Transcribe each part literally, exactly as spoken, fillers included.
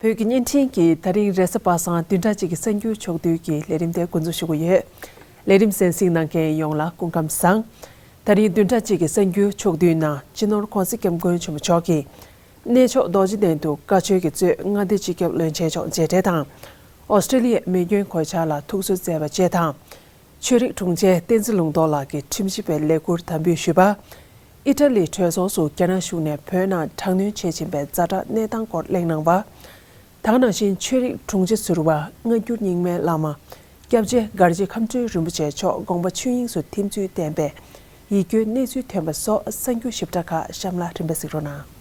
བོད་ཀྱི་བརྙན་འཕྲིན་གྱིས་ད་རིང་རེས་གཟའ་པ་སངས་བདུན་ཕྲག་གཅིག་གི་གསར་འགྱུར་ཕྱོགས་བསྡུས་ཀྱི་ལས་རིམ་དེ་འགོ་འཛུགས་ཞུ་གི་ཡོད། ལས་རིམ་གསན་གཟིགས་གནང་མཁན་ཡོངས་ལ་སྐུ་ཁམས་བཟང་། ད་རིང་བདུན་ཕྲག་གཅིག་གི་གསར་འགྱུར་ཕྱོགས་བསྡུས་ནང་སྤྱི་ནོར་༧གོང་ས་༧སྐྱབས་མགོན་ཆེན་པོ་མཆོག་གིས་གནས་མཆོག་རྡོ་རྗེ་གདན་དུ་བཀའ་ཆོས་ཀྱི་གཙོས་མངའ་སྡེ་སྤྱི་ཁྱབ་བློན་ཆེན་མཆོག་མཇལ་འཕྲད་དང་། ཨོ་སི་ཀྲི་ལི་ཡའི་མེ་སྐྱོན་གོད་ཆག་ལ་ཐུགས་གསོ་སྩལ་བ་བཅས་དང་། ཆོས་རིག་དྲུང་ཆེ་བསྟན་འཛིན་ལུང་རྟོགས་ལགས་ཀྱིས་ཁྲིམས་ཞིབ་པའི་ལས་ཁུར་དམ་འབུལ་ཞུས་པ། ཨི་ཊ་ལིའི་གྲོས་ཚོགས་སུ་རྒྱ་ནག་གཞུང་ནས་བོད་ནང་དྲག་གནོན་བྱེད་བཞིན་པའི་ཛ་དྲག་གནས་སྟངས་སྐོར་གླེང་གནང་བ། ད་ག་ནང་བཞིན་ཆོས་རིག་དྲུང་ཆེ་ཟུར་པ་སྔ་འགྱུར་རྙིང་མའི་བླ་མ་སྐྱབས་རྗེ་མགར་རྗེ་ཁམས་སྤྲུལ་རིན་པོ་ཆེ་མཆོག་དགོངས་པ་ཆོས་དབྱིངས་སུ་ཐིམ་ཚུལ་བསྟན་པའི་ཡིད་སྐྱོའི་གནས་ཚུལ་ཐོན་པ་སོགས་གསར་འགྱུར་ཞིབ་ཕྲ་ཁག་གཤམ་ལ་རིམ་པས་གཟིགས་རོགས་གནང་།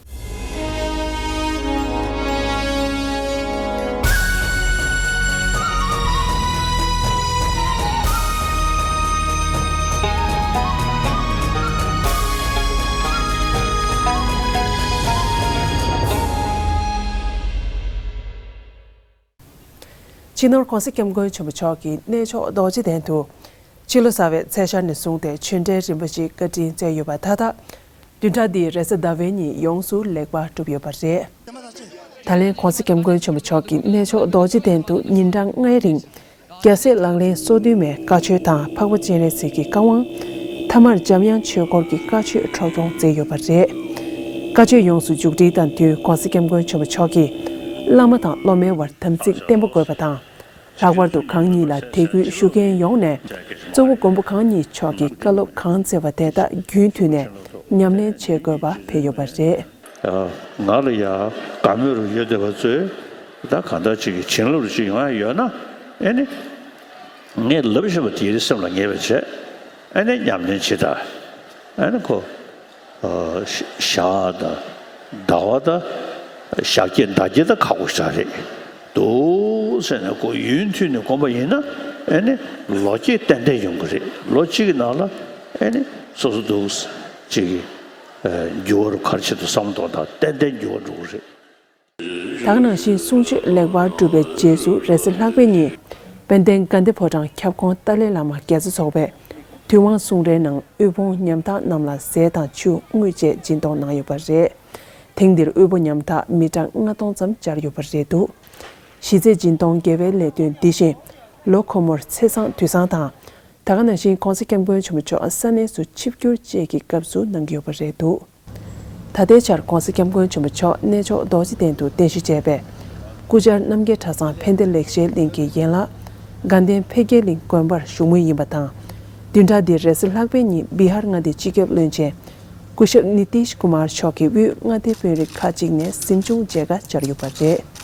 སྤྱི་ནོར་༧གོང་ས་༧སྐྱབས་མགོན་ཆེན་པོ་མཆོག་གིས་གནས་མཆོག་རྡོ་རྗེ་གདན་དུ། ཕྱི་ལོ་གསར་བའི་ཚེས་ཤར་ནས་བཟུང་སྟེ་ཆོས་འབྲེལ་རིམ་པ་བཞིའི་བཀའ་དྲིན་སྩལ་ཡོད་པ་མཐའ་དག་བདུན་ཕྲག་འདིའི་རེས་གཟའ་ཟླ་བའི་ཉིན་ཡོངས་སུ་ལེགས་པར་གྲུབ་ཡོད་པ་རེད། ད་ལན་༧གོང་ས་༧སྐྱབས་མགོན་ཆེན་པོ་མཆོག་གིས་གནས་མཆོག་རྡོ་རྗེ་གདན་དུ་ཉིན་གྲངས་ལྔའི་རིང་རྒྱལ་སྲས་ལག་ལེན་སོ་བདུན་མའི་བཀའ་ཆོས་དང་འཕགས་པ་སྤྱན་རས་གཟིགས་ཀྱི་བཀའ་དབང་། ཐ་མར་འཇམ་དབྱངས་ཆོས་འཁོར་གྱི་བཀའ་ཆོས་འཕྲོ་སྐྱོང་མཛད་ཡོད་པ་རེད། བཀའ་ཆོས་ཡོངས་སུ་མཇུག་སྒྲིལ་དང་དུས་༧གོང་ས་༧སྐྱབས་མགོན་ཆེན་པོ་མཆོག་གིས་བླ་མ་དང་སློབ་མའི་བར་དམ་ཚིག་བརྟན་པོ་དགོས་པ་དང་། ལྷག་པར་དུ་གང་ཉིད་ལ་དད་གུས་ཞུ་མཁན་ཡོངས་ནས་གཙོ་བོ་མགོན་པོ་གང་ཉིད་མཆོག་གི་བཀའ་སློབ་གང་སྩལ་བ་དེ་དག་རྒྱུན་མཐུད་ནས་ཉམས་ལེན་བྱེད་དགོས་པ་ཕེབས་ཡོད་པ་རེད། ང་ལ་ཡ་དགའ་མོས་རུ་ཡོད་བསྡད་པ་ཚོས་ད་གང་ལྟར་ཅིག་གི་བྱིན་རླབས་རུ་ཅིག་ཡོང་ཡ་ཡོད་ན་ཨེ་ནི་ངས་ལབ་བཞིན་པ་དེའི་སེམས་ལ་ངེས་པ་བྱས་ཨེ་ནི་ཉམས་ལེན་བྱེད་ད་ཨེ་ནི་ཁོ། ཞག་དང་ཟླ་བ་དང་ཞག་བརྒྱད་ཟླ་བརྒྱད་དང་ཁག་པོ་ཞིག་རེད་འདུག་ཟེར་ནས་ཁོ་ཡུན་མཐུད་ནས་སྒོམ་པ་ཡིན་ན་ཨེ་ནི་ལོ་བརྒྱད་ཏན་ཏན་ཡོང་གི་རེད། ལོ་གཅིག་གི་ནང་ལ་ཨེ་ནི་སོ་སོ་འདུག་ཅིག་གི་འགྱུར་བ་རུ་ག་རེ་བྱེད་དུ་བསམ་བློ་གཏོང་དང་ཏན་ཏན་འགྱུར་བ་འགྲོ་གི་རེད། ད་ག་ནང་བཞིན་གསུང་ཆོས་ལེགས་པར་གྲུབ་པའི་རྗེས་སུ་རེས་གཟའ་ལྷག་པའི་ཉིན་དཔལ་ལྡན་དགའ་ལྡན་ཕོ་བྲང་ཁྱབ་ཁོངས་ཏཱ་ལའི་བླ་མ་རྒྱལ་ཚབ་ཚོགས་པས་དུས་དབང་གསུང་རའི་ནང་དབུལ་ཕོངས་ཉམ་ཐག་རྣམས་ལ་ཟས་དང་ཆུ་དངུལ་བཅས་སྦྱིན་གཏོང་གནང་ཡོད་པ་རེད། ཐེངས་འདིར་དབུལ་པོ་ཉམ་ཐག་མི་གྲངས་ལྔ་སྟོང་ཙམ་བཅར་ཡོད་པ་རེད་འདུག་གཞི་རྩའི་སྦྱིན་གཏོང་དགེ་བའི་ལས་དོན་འདི་བཞིན་ལོ་འཁོར་མོར་ཚེས་བཟང་དུས་བཟང་དང་། ད་ག་ནང་བཞིན་༧གོང་ས་༧སྐྱབས་མགོན་ཆེན་པོ་མཆོག་ས་གནས་སུ་ཆིབས་བསྒྱུར་བཅས་ཀྱི་སྐབས་སུ་གནང་གི་ཡོད་པ་རེད་འདུག་ད་ལྟའི་ཆར་༧གོང་ས་༧སྐྱབས་མགོན་ཆེན་པོ་མཆོག་གནས་མཆོག་རྡོ་རྗེ་གདན་དུ་རྟེན་གཞི་བྱས་པའི་སྐུ་བཅར་རྣམ་རྒྱལ་གྲྭ་ཚང་ཕན་བདེ་ལེགས་བཤད་གླིང་གི་ཡན་ལག་དགའ་ལྡན་འཕེལ་རྒྱས་གླིང་དགོན་པར་བཞུགས་མུས་ཡིན་པ་དང་། བདུན་ཕྲག་འདིའི་རེས་གཟའ་ལྷག་པའི་ཉིན་བི་ཧར་མངའ་སྡེའི་སྤྱི་ཁྱབ་བློན་ཆེན་སྐུ་ཞབས་ནི་ཏིཤ་ཀུ་མར་མཆོག་གིས་དབུས་མངའ་སྡེའི་དཔོན་རིགས་ཁག་ཅིག་ནས་གཟིམ་ཆུང་མཇལ་ཁ་བཅར་ཡོད་པ་རེད།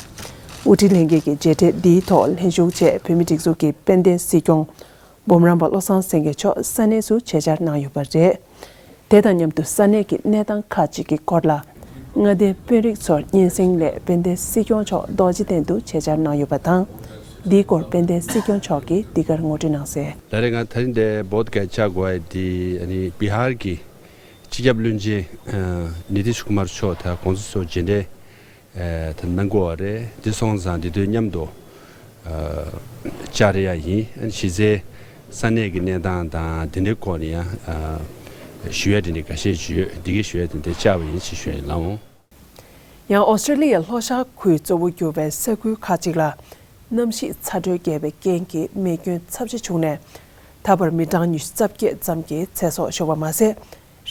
དབུ་ཁྲིད་ལྷན་རྒྱས་ཀྱིས་མཇལ་འཕྲད་འདིའི་ཐོག་ལྷན་ཞུགས་ཆེད་བོད་མིའི་སྒྲིག་འཛུགས་ཀྱི་དཔལ་ལྡན་སྲིད་སྐྱོང་འབུམ་རམས་པ་བློ་བཟང་སེང་གེ་མཆོག་ས་གནས་སུ་ཆེད་བཅར་གནང་ཡོད་པ་རེད། དེ་དང་མཉམ་དུ་ས་གནས་ཀྱི་གནས་སྟངས་ཁག་ཅིག་གི་སྐོར་ལ་མངའ་སྡེའི་དཔོན་རིགས་ཚོར་སྙན་སེང་སླད་དཔལ་ལྡན་སྲིད་སྐྱོང་མཆོག་རྡོ་རྗེ་གདན་དུ་ཆེད་བཅར་གནང་ཡོད་པ་དང་། འདིའི་སྐོར་དཔལ་ལྡན་སྲིད་སྐྱོང་མཆོག་གིས་འདི་གར་ངོ་སྤྲོད་གནང་གསལ། ད་རེས་ང་ད་རིང་འདིར་བོད་སྐད་བཅར་དགོས་པ་དེ་ཨ་ནི་བི་ཧར་གྱི་སྤྱི་ཁྱབ་བློན་ཆེན་ནི་ཏིཤ་ཀུ་མར་མཆོག་དང་གོང་ས་མཆོག་མཇལ་འཕྲད་ད་གནང་དགོས་པ་རེད། འདི་སོང་ཙང་འདི་དུས་མཉམ་དུ་བཅར་ཡ་ཡིན། གཞི་རྩའི་ས་གནས་ཀྱི་གནས་སྟངས་དང་དེ་འདྲའི་སྐོར་ནས་ཡང་ཞུ་ཡ་དེ་འདྲ་འགའ་ཤས་ཅིག་ཡོད། འདི་གའི་ཞུ་ཡ་དེ་འདྲ་བཅར་བ་ཡིན་ཅེས་ཞུ་ཡ་ཡིན་ལགས། ཡང་ཨོ་སི་ཀྲི་ལི་ཡའི་ལྷོ་ཤར་ཁུལ་གཙོ་བོ་གྱུར་བའི་ས་ཁུལ་ཁག་ཅིག་ལ་གནམ་གཤིས་ཚ་དྲོད་རྒྱས་པའི་རྐྱེན་གྱིས་མེ་སྐྱོན་ཚབས་ཆེ་བྱུང་ནས་ད་བར་མི་གྲངས་ཉི་ཤུ་རྩ་བརྒྱད་ཙམ་གྱི་ཚེ་སྲོག་ཤོར་བ་མ་ཟད།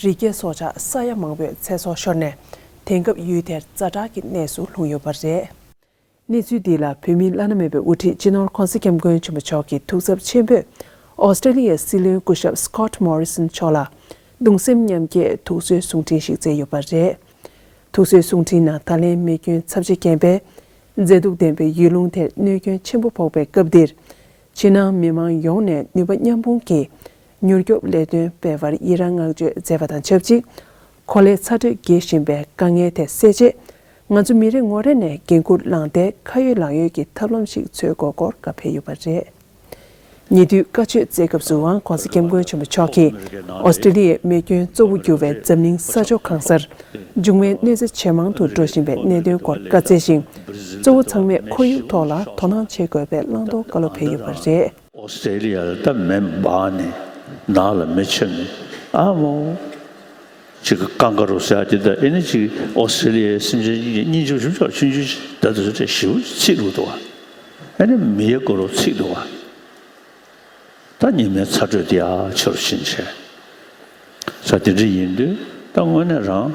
རི་སྐྱེས་སྲོག་ཆགས་ས་ཡ་མང་པོའི་ཚེ་སྲོག་ཤོར་ནས་དེང་སྐབས་ཡུལ་དེར་ཛ་དྲག་གི་གནས་སུ་ལྷུང་ཡོད་པ་རེད། གནས་ཚུལ་འདི་ལ་བོད་མིའི་བླ་ན་མེད་པའི་དབུ་ཁྲིད་སྤྱི་ནོར་༧གོང་ས་༧སྐྱབས་མགོན་ཆེན་པོ་མཆོག་གིས་ཐུགས་འཚབ་ཆེན་པོས་ཨོ་སི་ཀྲི་ལི་ཡའི་སྲིད་བློན་སྐུ་ཞབས་སི་ཀོཊ་མོ་རི་སོན་མཆོག་ལ་གདུང་སེམས་མཉམ་སྐྱེད་ཐུགས་གསོའི་གསུང་འཕྲིན་ཞིག་བསྩལ་ཡོད་པ་རེད། ཐུགས་གསོའི་གསུང་འཕྲིན་ནང་ད་ལན་མེ་སྐྱོན་ཚབས་ཆེ་རྐྱེན་པས་མཛེས་སྡུག་ལྡན་པའི་ཡུལ་ལུང་དེར་གནོད་སྐྱོན་ཆེན་པོ་ཕོག་པའི་སྐབས་འདིར། ཕྱི་ནང་མི་མང་ཡོངས་ནས་ནུས་པ་མཉམ་སྤུངས་ཀྱིས་མྱུར་སྐྱོབ་ལས་དོན་སྤེལ་བར་ཡི་རངས་བསྔགས་བརྗོད་མཛད་པ་དང་ཆབས་ཅིག་གོ་ལའི་ཚ་དྲོད་རྒྱས་བཞིན་པའི་དཀའ་ངལ་དེ་སེལ་ཆེད། ང་ཚོ་མི་རེ་ངོ་རེ་ནས་འགན་འཁུར་བླངས་ཏེ་ཁ་ཡོད་ལག་ཡོད་ཀྱི་ཐབས་ལམ་ཞིག་འཚོལ་དགོས་སྐོར་བཀའ་ཕེབས་ཡོད་པ་རེད། ཉེ་དུས་བཀའ་ཆོས་སྩལ་སྐབས་སུའང་༧གོང་ས་༧སྐྱབས་མགོན་ཆེན་པོ་མཆོག་གིས་ཨོ་སི་ཀྲི་ལི་ཡའི་མེ་སྐྱོན་གཙོ་བོ་གྱུར་བའི་འཛམ་གླིང་ས་ཕྱོགས་གང་སར་འབྱུང་བའི་གནོད་འཚེ་ཇེ་མང་དུ་འགྲོ་བཞིན་པའི་གནད་དོན་སྐོར་བཀའ་སྩལ་ཞིང་། གཙོ་བོ་ཚང་མས་ཁོར་ཡུག་ཐོག་ལ་དོ་སྣང་བྱེད་དགོས་པའི་བླང་དོར་བཀའ་སློབ་ཕེབས་ཡོད་པ་རེད། ཨོ་སི་ཀྲི་ལི་ཡ་ལ་ད་མེ་འབར་ནས་ནགས་ལ་མེ་མཆོད་ནས་ཨ་མོ། ཅིག་ཀང་ཀ་རུ་ཟེར་ཡ་དེ་དང་ཨེ་ནི་ཅིག་ཨོ་སི་ཀྲི་ལི་ཡའི་སེམས་ཅན་གཉིས་ཀྱི་སྙིང་རྗེ་ཞུ་ཆོག་ཆུང་ཆུང་ད་དུ་ཚོད་ཞེ་པོ་ཚིག་འདུག་དོ། ཨེ་ནི་མི་ཡ་གུ་རུ་ཚིག་འདུག་བ། ད་ཉི་མའི་ཚ་དྲོད་དེ་ཡར་ཆེ་རུ་ཕྱིན་བྱས། ས་དེ་འདྲ་ཡིན་དུས་ད་དངོས་གནས་རང་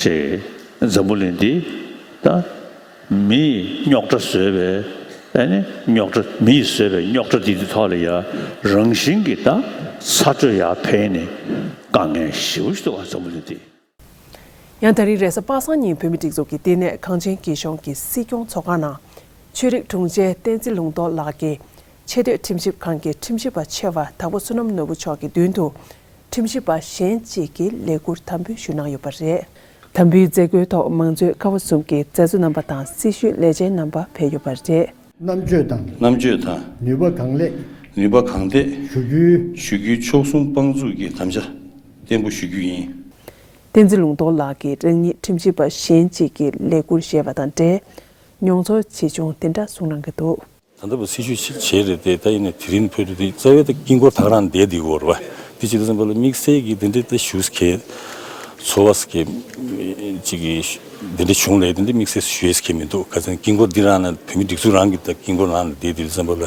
ཅེས་འཛམ་བུ་གླིང་འདི་ད་མིས་རྙོག་དྲ་བཟོས་པའི་ཨ་ནི་རྙོག་དྲ་མིས་བཟོས་པའི་རྙོག་དྲ་འདི་དེ་ཐོག་ལ་ཡ་རང་བཞིན་གྱིས་ད་ཚ་དྲོད་ཡར་འཕེལ་ནས་དཀའ་ངལ་ཞེ་པོ་ཞིག་འདུག་བ། འཛམ་བུ་གླིང་འདི། ཡང་ད་རིང་རེས་གཟའ་པ་སངས་ཉིན་བོད་མིའི་སྒྲིག་འཛུགས་ཀྱི་ལྟེ་གནས་གངས་ཅན་སྐྱིད་གཤོངས་ཀྱི་སྲིད་སྐྱོང་ཚོགས་ཁང་ནང་ཆོས་རིག་དྲུང་ཆེ་བསྟན་འཛིན་ལུང་རྟོགས་ལགས་ཀྱིས་ཆེས་མཐོའི་ཁྲིམས་ཞིབ་ཁང་གི་ཁྲིམས་ཞིབ་པ་ཆེ་བ་དྭགས་པོ་བསོད་ནམས་ནོར་བུ་མཆོག་གི་མདུན་དུ་ཁྲིམས་ཞིབ་པ་གཞན་གཅིག་གིས་ལས་ཁུར་དམ་འབུལ་ཞུས་གནང་ཡོད་པ་རེད། དམ་འབུལ་མཛད་སྒོའི་ཐོག་མང་གཙོའི་ཀ་བ་གསུམ་གྱི་མཛད་གཙོ་རྣམ་པ་དང་སྲི་ཞུའི་ལས་བྱེད་རྣམ་པ་ཕེབས་ཡོད་པ་རེད། རྣམ་དཔྱོད་དང་། རྣམ་དཔྱོད་དང་། ནུས་པ་གང་ལེགས། ནུས་པ་གང་ལེགས། ཞུ་རྒྱུའི། ཞུ་རྒྱུའི་ཕྱོགས་གསུམ་དཔང་འཛུགས་ཀྱི་དམ་བཅའ་བརྟན་པོ་ཞུ་རྒྱུ་ཡིན། བསྟན་འཛིན་ལུང་རྟོགས་ལགས་ཀྱིས་རང་ཉིད་ཁྲིམས་ཞིབ་པ་གཞན་གཅིག་གི་ལས་ཁུར་བཞེས་པ་དང་འབྲེལ། མྱོང་ཚོར་ཇི་བྱུང་དེ་འདྲ་གསུང་གནང་གི་འདུག། ད་ལྟ་བར་སྲི་ཞུ་བྱས་རེད་དེ། ད་ཡིན་ནའི་དེ་རིང་ཕུལ་དུས་དེ་རྩ་བའི་ད་དཀྱིལ་འཁོར་ད་ག་རང་བསྡད་དེ་ཡོད་རེད་བ། དེ་བྱེད་དུས་ཙམ་པ་ལ་དམིགས་བསལ་གྱི་དེ་འདྲའི་ད་ཞུ་ས་གལ། ཚོར་བ་ས་གལ་ཅིག་གི་དེ་འདྲ་བྱུང་ལས་དེ་འདྲའི་དམིགས་བསལ་ཞུ་ས་གལ་མི་འདུག། ག་ཚོད་དཀྱིལ་འཁོར་འདི་རང་ན་བོད་མི་སྒྲིག་འཛུགས་རང་གི་ད་དཀྱིལ་འཁོར་རང་ན་བསྡད་དེ་ཙམ་པ་ལ་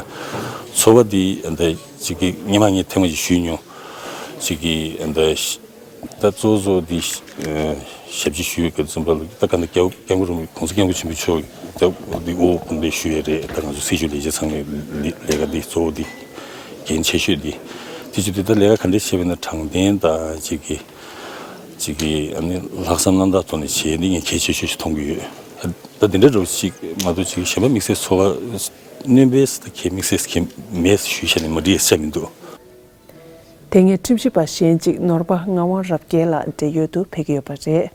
ཚོར་བ་འདི་ད་ཅིག་གི་སྔོན་མ་ངས་ཐེངས་མ་ཅིག་ཞུས་མྱོང་། ཅིག་གི་ད་གཙོ་བོ་གཙོ་བོ་འདི་ཞབས་ཕྱི་ཞུ་ཡི་གི་ཙམ་པ་ལ་ད་ག་ནས་སྐྱབས་སྐྱབས་མགོན་རིན་པོ་གོང་ས་སྐྱབས་མགོན་ཆེན་པོ་མཆོག་ད་འདི་དབུ་དཔུང་སྡེ་ཞུ་ཡས་རེད། ད་ང་ཚོ་སྲི་ཞུ་ལས་བྱེད་ཚང་མའི་ལས་ལས་ཀ་འདི་གཙོ་བོ་འདི་འགན་ཆེ་ཤོས་འདི། དེ་བྱེད་དུས་ད་ལས་ཀ་ག་འདྲས་བྱས་པ་ཡིན་ན་དྲང་བདེན་དང་ཅིག་གི་ཅིག་གི་ཨ་ནི་ལྷག་བསམ་རྣམ་དག་ཐོག་ནས་བྱས་འདི་ངས་གལ་ཆེ་ཤོས་ཤིག་མཐོང་གི་ཡོད། ད་འདི་འདྲ་འདྲ་བོ་ཅིག་མ་གཏོགས་ཅིག་གཞན་པ་དམིགས་བསལ་ཚོར་བ་སྣོན་པའི་ས་ད་གལ་དམིགས་བསལ་གལ་མེད་ཞུས་བྱས་ནས་མ་འགྲིག་ས་མི་འདུག། དེ་སྔའི་ཁྲིམས་ཞིབ་པ་གཞན་གཅིག་ནོར་བ་ངག་དབང་རབ་རྒྱས་ལགས་འབྲེལ་ཡོད་དུ་ཕེབས་ཀྱི་ཡོད་པ་རེད།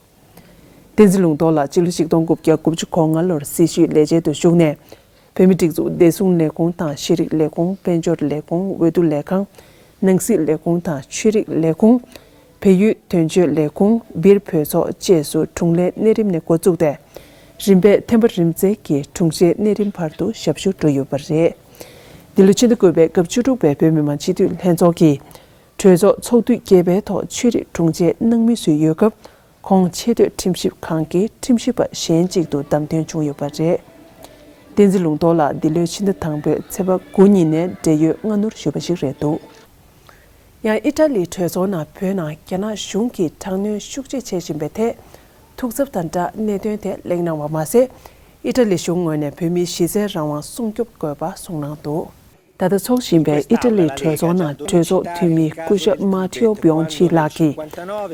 བསྟན་འཛིན་ལུང་རྟོགས་ལགས་སྤྱི་ལོ་ཆིག་སྟོང་དགུ་བརྒྱ་དགུ་བཅུ་གོ་ལྔ་ལོར་སྲི་ཞུའི་ལས་བྱེད་དུ་ཞུགས་ནས། བོད་མིའི་སྒྲིག་འཛུགས་བདེ་སྲུང་ལས་ཁུངས་དང་ཤེས་རིག་ལས་ཁུངས། དཔལ་འབྱོར་ལས་ཁུངས། འོས་བསྡུ་ལས་ཁང་། ནང་སྲིད་ལས་ཁུངས་དང་ཆོས་རིག་ལས་ཁུངས། བལ་ཡུལ་དོན་གཅོད་ལས་ཁུངས། སྦིར་བོད་ཚོགས་བཅས་སུ་དྲུང་ལས་གནས་རིམ་ནས་འགོ་བཙུགས་ཏེ། རིམ་པས་ཐེམ་པ་རིམ་འཛེགས་ཀྱི་དྲུང་ཆེའི་གནས་རིམ་བར་དུ་ཞབས་ཞུ་གྲུབ་ཡོད་པ་རེད། འདི་ལོ་ཕྱི་ཟླ་དགུ་པའི་སྐབས་བཅུ་དྲུག་པའི་བོད་མི་མང་སྤྱི་འཐུས་ལྷན་ཚོགས་ཀྱིས། གྲོས་ཚོགས་ཚོགས་དུས་བརྒྱད་པའི་ཐོག་ཆོས་རིག་དྲུང་ཆེ་གནང་མུས་སུ་ཡོད་སྐབས། ཁོང་ཆེས་མཐོའི་ཁྲིམས་ཞིབ་ཁང་གི་ཁྲིམས་ཞིབ་པ་གཞན་གཅིག་ཏུ་བདམས་ཐོན་བྱུང་ཡོད་པ་རེད། བསྟན་འཛིན་ལུང་རྟོགས་ལགས་འདི་ལོའི་ཕྱི་ཟླ་དང་པོའི་ཚེས་པ་དགུ་ཉིན་ནས་བགྲེས་ཡོལ་སྔ་སྣུར་ཞུས་པ་ཞིག་རེད་འདུག། ཡང་ཨི་ཊ་ལིའི་གྲོས་ཚོགས་ནང་བོད་ནང་རྒྱ་ནག་གཞུང་གིས་དྲག་གནོན་ཤུགས་ཆེ་བྱེད་བཞིན་པའི་ཐད། ཐུགས་འཚབ་དང་སྦྲགས་གནད་དོན་དེ་གླེང་གནང་བ་མ་ཟད། ཨི་ཊ་ལི་གཞུང་ངོས་ནས་བོད་མིའི་གཞི་རྩའི་རང་དབང་སྲུང་སྐྱོབ་དགོས་པ་གསུངས་གནང་འདུག། ད་ལྟ་འཚོགས་བཞིན་པའི་ཨི་ཊ་ལིའི་གྲོས་ཚོགས་ནང་གྲོས་ཚོགས་འཐུས་མི་སྐུ་ཞབས་མཱ་ཐེའོ་བིའོན་ཆི་ལགས་ཀྱིས།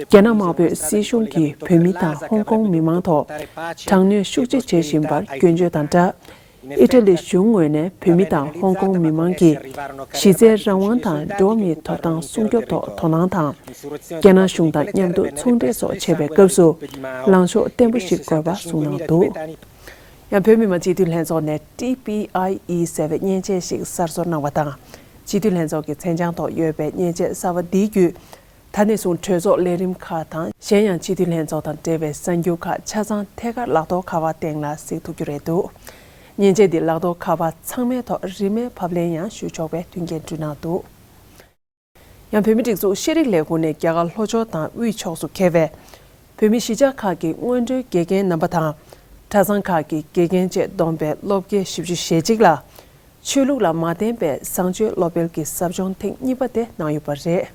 རྒྱ་ནག་དམར་པོའི་སྲིད་གཞུང་གིས་བོད་མི་དང་ཧོང་ཀོང་མི་མང་ཐོག་དྲག་གནོན་ཤུགས་ཆེ་བྱེད་བཞིན་པར་སྐྱོན་བརྗོད་དང་སྦྲགས། ཨི་ཊ་ལི་གཞུང་ངོས་ནས་བོད་མི་དང་ཧོང་ཀོང་མི་མང་གི་གཞི་རྩའི་རང་དབང་དང་འགྲོ་བ་མིའི་ཐོབ་ཐང་སྲུང་སྐྱོབ་ཐོག་དོ་སྣང་དང་། རྒྱ་ནག་གཞུང་དང་མཉམ་དུ་ཚོང་འབྲེལ་སོགས་བྱེད་པའི་སྐབས་སུ་ལངས་ཕྱོགས་བརྟན་པོ་ཞིག་དགོས་པ་གསུངས་གནང་འདུག། ཡང་བོད་མི་མང་སྤྱི་འཐུས་ལྷན་ཚོགས་ནས་ཊི་པི་ཨའི་ཨི་ཟེར་བའི་མཉེན་ཆས་ཤིག་གསར་བཟོ་གནང་བ་དང་། སྤྱི་འཐུས་ལྷན་ཚོགས་ཀྱི་མཚན་བྱང་ཐོག་ཡོད་པའི་མཉེན་ཆས་གསར་བ་འདིའི་བརྒྱུད། ད་ནས་བཟུང་གྲོས་ཚོགས་ལས་རིམ་ཁག་དང་། གཞན་ཡང་སྤྱི་འཐུས་ལྷན་ཚོགས་དང་འབྲེལ་བའི་གསར་འགྱུར་ཁག་ཆ་ཚང་ཐད་ཀར་ལག་ཐོགས་ཁ་པར་སྟེང་ལ་གཟིགས་ཐུབ་རྒྱུ་རེད་འདུག། མཉེན་ཆས་འདི་ལག་ཐོགས་ཁ་པར་ཚང་མའི་ཐོག་རིན་མེད་ཕབ་ལེན་ཡང་ཞུ་ཆོག་པའི་མཐུན་རྐྱེན་བསྐྲུན་གནང་འདུག། ཡང་བོད་མིའི་སྒྲིག་འཛུགས་ཤེས་རིག་ལས་ཁུངས་ནས་རྒྱ་གར་ལྷོ་ཕྱོགས་དང་དབུས་ཕྱོགས་སུ་ཁེལ་བའི་བོད་མི་གཞིས་ཆགས་ཁག་གི་སྔོན་འགྲོའི་དགེ་རྒན་རྣམ་པ་དང་། གྲྭ་ཚང་ཁག་གི་དགེ་རྒན་བཅས་བསྡོམས་པའི་སློབ་དགེ་བཞི་བཅུ་ཞེ་གཅིག་ལ། ཆོས་ལུགས་ལ་མ་བརྟེན་པའི་བཟང་སྤྱོད་སློབ་སྤེལ་གྱི་ཟབ་སྦྱོང་ཐེངས་གཉིས་པ་དེ་གནང་ཡོད་པ་རེད།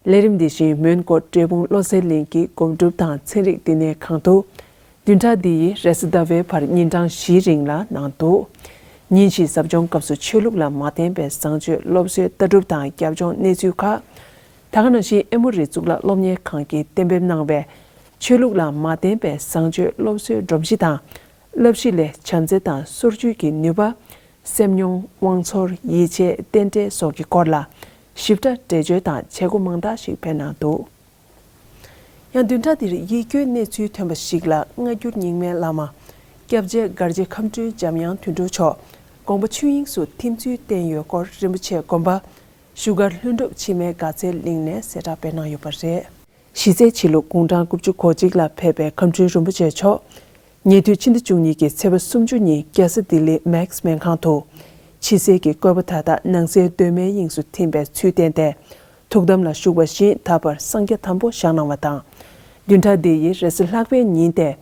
ལས་རིམ་འདི་བཞིན་མོན་གྷོ་འབྲས་སྤུངས་བློ་གསལ་གླིང་གི་སྒོམ་སྒྲུབ་དང་ཚན་རིག་བསྟི་གནས་ཁང་དུ། བདུན་ཕྲག་འདི་ཡི་རེས་གཟའ་ཟླ་བའི་བར་ཉིན་གྲངས་བཞིའི་རིང་ལ་གནང་འདུག། ཉིན་བཞིའི་ཟབ་སྦྱོང་སྐབས་སུ་ཆོས་ལུགས་ལ་མ་བརྟེན་པའི་བཟང་སྤྱོད་སློབ་གསོའི་ལྟ་གྲུབ་དང་རྒྱབ་ལྗོངས་གནས་ཚུལ་ཁག། ད་ག་ནང་བཞིན་ཨེ་མོ་རི་གཙུག་ལག་སློབ་གཉེར་ཁང་གིས་གཏན་འབེབས་གནང་བའི་ཆོས་ལུགས་ལ་མ་བརྟེན་པའི་བཟང་སྤྱོད་སློབ་གསོའི་སྒྲོམ་གཞི་དང་། བསླབ་གཞི་ལས་བྱམས་བརྩེ་དང་སོར་ཆུད་ཀྱི་ནུས་པ། སེམས་མྱོང་། དབང་ཚོར། ཡིད་ཆེས། རྟེན་འབྲེལ་སོགས་ཀྱི་སྐོར་ལ་ཞིབ་ཕྲ་འགྲེལ་བརྗོད་དང་བྱེད་སྒོ་མང་དག་ཞིག་སྤེལ་གནང་འདུག། ཡང་བདུན་ཕྲག་འདིར་ཡིད་སྐྱོའི་གནས་ཚུལ་ཐོན་པ་ཞིག་ལ། སྔ་འགྱུར་རྙིང་མའི་བླ་མ་སྐྱབས་རྗེ་མགར་རྗེ་ཁམས་སྤྲུལ་འཇམ་དབྱངས་དོན་གྲུབ་མཆོག་དགོངས་པ་ཆོས་དབྱིངས་སུ་ཐིམ་ཚུལ་བསྟན་ཡོད་སྐོར། རིན་པོ་ཆེ་དགོན་པ་བཞུགས་སྒར་ལྷུན་གྲུབ་འཆི་མེད་དགའ་ཚལ་གླིང་ནས་གསལ་བསྒྲགས་སྤེལ་གནང་ཡོད་པ་རེད། གཞི་རྩའི་ཕྱི་ལུགས་དགུང་གྲངས་དགུ་བཅུ་གོ་གཅིག་ལ་ཕེབས་པའི་ཁམས་སྤྲུལ་རིན་པོ་ཆེ་མཆོག་ཉེ་དུས་ཕྱི་ཟླ་བཅུ་གཉིས་ཀྱི་ཚེས་པ་སུམ་ཅུ་ཉིན་རྒྱལ་ས་ལྡི་ལི་མེག་སི་སྨན་ཁང་དུ། ཕྱི་གསལ་གྱི་བཀོད་པ་མཐའ་དག་ནང་གསལ་གདོད་མའི་དབྱིངས་སུ་ཐིམ་པའི་ཚུལ་བསྟན་ཏེ། ཐུགས་དམ་ལ་བཞུགས་པ་བཞིན་ད་བར་སངས་རྒྱས་དམ་པོ་བཞག་གནང་བ་དང་། བདུན་ཕྲག་འདི་ཡི་རེས་གཟའ་ལྷག་པའི་ཉིན་ཏེ།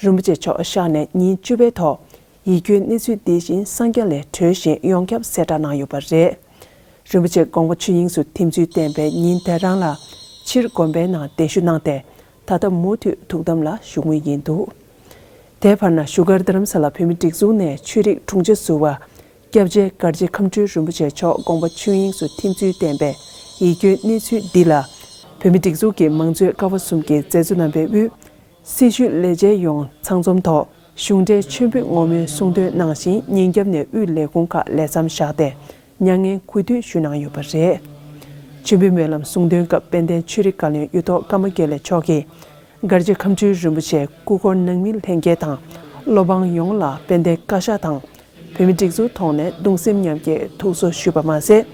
རིན་པོ་ཆེ་མཆོག་གཤེགས་ནས་ཉིན་བཅུ་པའི་ཐོག་ཡིད་སྐྱོའི་གནས་ཚུལ་འདི་བཞིན་གསང་རྒྱ་ལས་འཕྲོས་ཤིང་ཡོངས་ཁྱབ་གསལ་བསྒྲགས་གནང་ཡོད་པ་རེད། རིན་པོ་ཆེ་དགོངས་པ་ཆོས་དབྱིངས་སུ་ཐིམ་ཚུལ་བསྟན་པའི་ཉིན་དེ་རང་ལ་ཕྱིར་དགོན་པའི་ནང་གདན་ཞུ་གནང་སྟེ། ད་ལྟ་མུ་མཐུད་ཐུགས་དམ་ལ་བཞུགས་མུས་ཡིན་འདུག་དེའི་བར་ན་བཞུགས་སྒར་རྡ་རམ་ས་ལ་བོད་མིའི་སྒྲིག་འཛུགས་ནས་ཆོས་རིག་དྲུང་ཆེ་ཟུར་པ་སྐྱབས་རྗེ་མགར་བྱེད་ཁམས་སྤྲུལ་རིན་པོ་ཆེ་མཆོག་དགོངས་པ་ཆོས་དབྱིངས་སུ་ཐིམ་ཚུལ་བསྟན་པའི་ཡིད་སྐྱོའི་གནས་ཚུལ་འདི་ལ། བོད་མིའི་སྒྲིག་འཛུགས་ཀྱི་མང་གཙོའི་ཀ་བ་གསུམ་གྱི་མཛད་གཙོ་རྣམ་པའི་དབུས། སྲི་ཞུའི་ལས་བྱེད་ཡོངས་ཚང་འཛོམས་ཐོག་གཞུང་འབྲེལ་མཆོད་འབུལ་བསྔོ་སྨོན་གསུང་འདོན་གནང་ཞིང་ཉིན་རྒྱབ་ནས་དབུས་ལས་ཁུངས་ཁག་ལས་མཚམས་བཞག་སྟེ་མྱ་ངན་གུས་འདུད་ཞུས་གནང་ཡོད་པ་རེད། མཆོད་འབུལ་སྨོན་ལམ་གསུང་འདོན་སྐབས་དཔལ་ལྡན་ཆོས་རིག་བཀའ་བློན་གཡུ་ཐོག་ཀརྨ་དགེ་ལེགས་མཆོག་གིས། མགར་བྱེད་ཁམས་སྤྲུལ་རིན་པོ་ཆེ་སྐུ་འཁོར་ནང་མི་ལྷན་རྒྱས་དང་སློབ་འབངས་ཡོངས་ལ་དཔལ་ལྡན་བཀའ་ཤག་དང་། བོད་མིའི་སྒྲིག་འཛུགས་ཐོག་ནས་གདུང་སེམས་མཉམ་སྐྱེད་ཐུགས་གསོ་ཞུས་པ་མ་ཟད།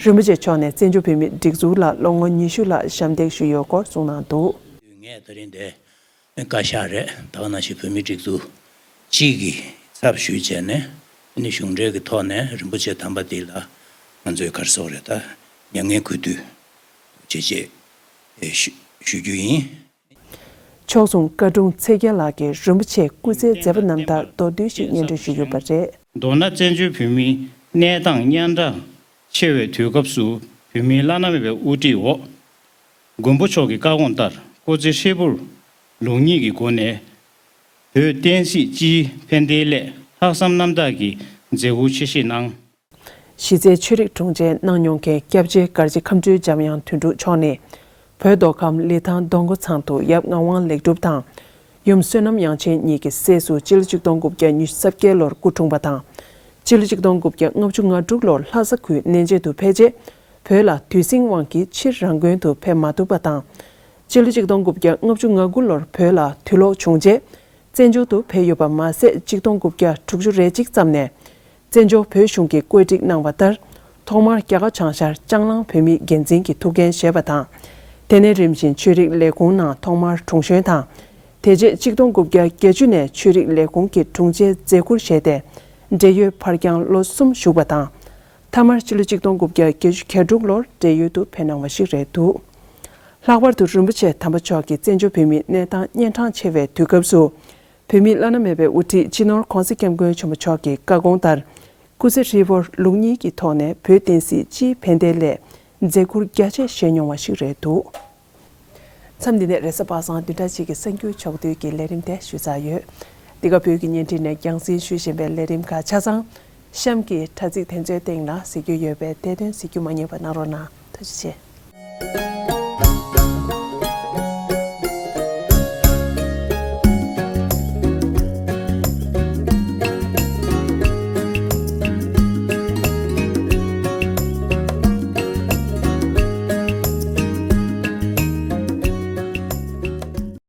རིན་པོ་ཆེ་མཆོག་ནས་བཙན་བྱོལ་བོད་མིའི་སྒྲིག་འཛུགས་ལ་ལོ་ངོ་ཉི་ཤུ་ལྷག་ཞབས་འདེགས་ཞུས་ཡོད་སྐོར་གསུངས་གནང་འདུག་ངས་ད་རིང་འདི་བཀའ་ཤག་རེད། ད་ག་ནང་བཞིན་བོད་མིའི་སྒྲིག་འཛུགས་གཅིག་གི་ཚབ་ཞུས་བྱས་ནས་ཨ་ནི་གཞུང་འབྲེལ་གྱི་ཐོག་ནས་རིན་པོ་ཆེ་དམ་པ་འདི་ལ་ང་ཚོས་ག་རེ་ཟེར་དགོས་རེད། ད་མྱ་ངན་གུས་འདུད་བྱེད་ཆེད་ཞུ་ཞུ་རྒྱུ་ཡིན། ཕྱོགས་མཚུངས་བཀའ་དྲུང་ཚེ་རྒྱལ་ལགས་ཀྱིས་རིན་པོ་ཆེའི་སྐུ་ཚེའི་མཛད་པ་རྣམ་ཐར་མདོར་བསྡུས་ཤིག་སྙན་སྒྲོན་ཞུས་ཡོད་པ་རེད། མདོར་ན་བཙན་བྱོལ་བོད་མིའི་གནས་སྟངས་ཉམ་ཐག་ཆེ་བའི་དུས་སྐབས་སུ་བོད་མིའི་བླ་ན་མེད་པའི་དབུ་ཁྲིད་འོག་མགོན་པོ་མཆོག་གི་བཀའ་དགོངས་ལྟར་སྐུ་ཚེ་ཧྲིལ་པོར་ལུགས་གཉིས་ཀྱི་སྒོ་ནས་བོད་བསྟན་སྲིད་སྤྱིའི་ཕན་བདེའི་སླད་ལྷག་བསམ་རྣམ་དག་གིས་མཛད་ཁུར་ཆེ་བཞེས་གནང་། གཞི་རྩའི་ཆོས་རིག་དྲུང་ཆེ་གནང་མྱོང་མཁན་སྐྱབས་རྗེ་མགར་བྱེད་ཁམས་སྤྲུལ་འཇམ་དབྱངས་དོན་གྲུབ་མཆོག་ནི། བོད་མདོ་ཁམས་ལི་ཐང་རྡོ་མགོ་ཚང་དུ་ཡབ་ངག་དབང་ལེགས་གྲུབ་དང་། ཡུམ་བསོད་ནམས་དབྱངས་ཅན་གཉིས་ཀྱི་སྲས་སུ་སྤྱི་ལོ་ཆིག་སྟོང་དགུ་བརྒྱ་ཉི་ཤུ་རྩ་བརྒྱད་ལོར་སྐུ་འཁྲུངས་པ་དང་། སྤྱི་ལོ་ཆིག་སྟོང་དགུ་བརྒྱ་ལྔ་བཅུ་ང་དྲུག་ལོར་ལྷ་ས་ཁུལ་གནས་མཇལ་དུ་ཕེབས་རྗེས། བོད་ལ་དུས་ཟིང་དབང་གིས་ཕྱིར་རང་དགོན་དུ་ཕེབས་མ་ཐུབ་པ་དང་། སྤྱི་ལོ་ཆིག་སྟོང་དགུ་བརྒྱ་ལྔ་བཅུ་ང་དགུ་ལོར་བོད་ལ་དུས་ལོག་བྱུང་རྗེས། བཙན་བྱོལ་དུ་ཕེབས་ཡོད་པ་མ་ཟད། ཆིག་སྟོང་དགུ་བརྒྱ་དྲུག་ཅུ་རེ་གཅིག་ཙམ་ནས། བཙན་བྱོལ་བོད་གཞུང་གིས་བཀོད་སྒྲིག་གནང་བ་ལྟར། ཐོག་མར་རྒྱ་གར་བྱང་ཤར་ལྕང་གླང་བོད་མིའི་འགན་འཛིན་གྱི་ཐུགས་འགན་བཞེས་པ་དང་། དེ་ནས་རིམ་བཞིན་ཆོས་རིག་ལས་ཁུངས་ནང་ཐོག་མར་དྲུང་གཞོན་དང་། དེ་རྗེས་ཆིག་སྟོང་དགུ་བརྒྱ་བརྒྱད་ཅུ་ནས་ཆོས་རིག་ལས་ཁུངས་ཀྱི་དྲུང་ཆེའི་མཛད་ཁུར་བཞེས་ཏེ། འབྲེལ་ཡོད་ཕར་འགྱངས་ལོ་གསུམ་བཞུགས་པ་དང་། མཐའ་མར་ཕྱི་ལོ་ཆིག་སྟོང་དགུ་བརྒྱ་བརྒྱད་ཅུ་གྱ་དྲུག་ལོར་བགྲེས་ཡོལ་དུ་ཕེབས་གནང་བ་ཞིག་རེད་འདུག་ལྷག་པར་དུ་རིན་པོ་ཆེ་དམ་པ་མཆོག་གིས་བཙན་བྱོལ་བོད་མིའི་གནས་སྟངས་གཉན་འཕྲང་ཆེ་བའི་དུས་སྐབས་སུ། བོད་མིའི་བླ་ན་མེད་པའི་དབུ་ཁྲིད་སྤྱི་ནོར་༧གོང་ས་༧སྐྱབས་མགོན་ཆེན་པོ་མཆོག་གི་བཀའ་དགོངས་ལྟར། སྐུ་ཚེ་ཧྲིལ་པོར་ལུགས་གཉིས་ཀྱི་ཐོག་ནས་བོད་བསྟན་སྲིད་སྤྱིའི་ཕན་བདེའི་སླད་མཛད་ཁུར་རྒྱ་ཆེ་བཞེས་མྱོང་བ་ཞིག་རེད་འདུག་མཚམས་འདི་ནས་རེས་གཟའ་པ་སངས་བདུན་ཕྲག་གཅིག་གི་གསར་འགྱུར་ཕྱོགས་བསྡུས་ཀྱི་ལས་རིམ་དེ་ཞུས་ཚར་ཡོད། འདི་ག་བོད་ཀྱི་བརྙན་འཕྲིན་ནས་རྒྱང་སྲིང་ཞུ་བཞིན་པའི་ལས་རིམ་ཁག་ཆ་ཚང་གཤམ་གྱི་དྲ་ཚིགས་དེ་ཚོའི་སྟེང་ལ་གཟིགས་རྒྱུ་ཡོད་པས་དེ་དོན་གཟིགས་རྒྱུ་མ་བསྙེལ་བ་གནང་རོགས་གནང་། ཐུགས་རྗེ་ཆེ།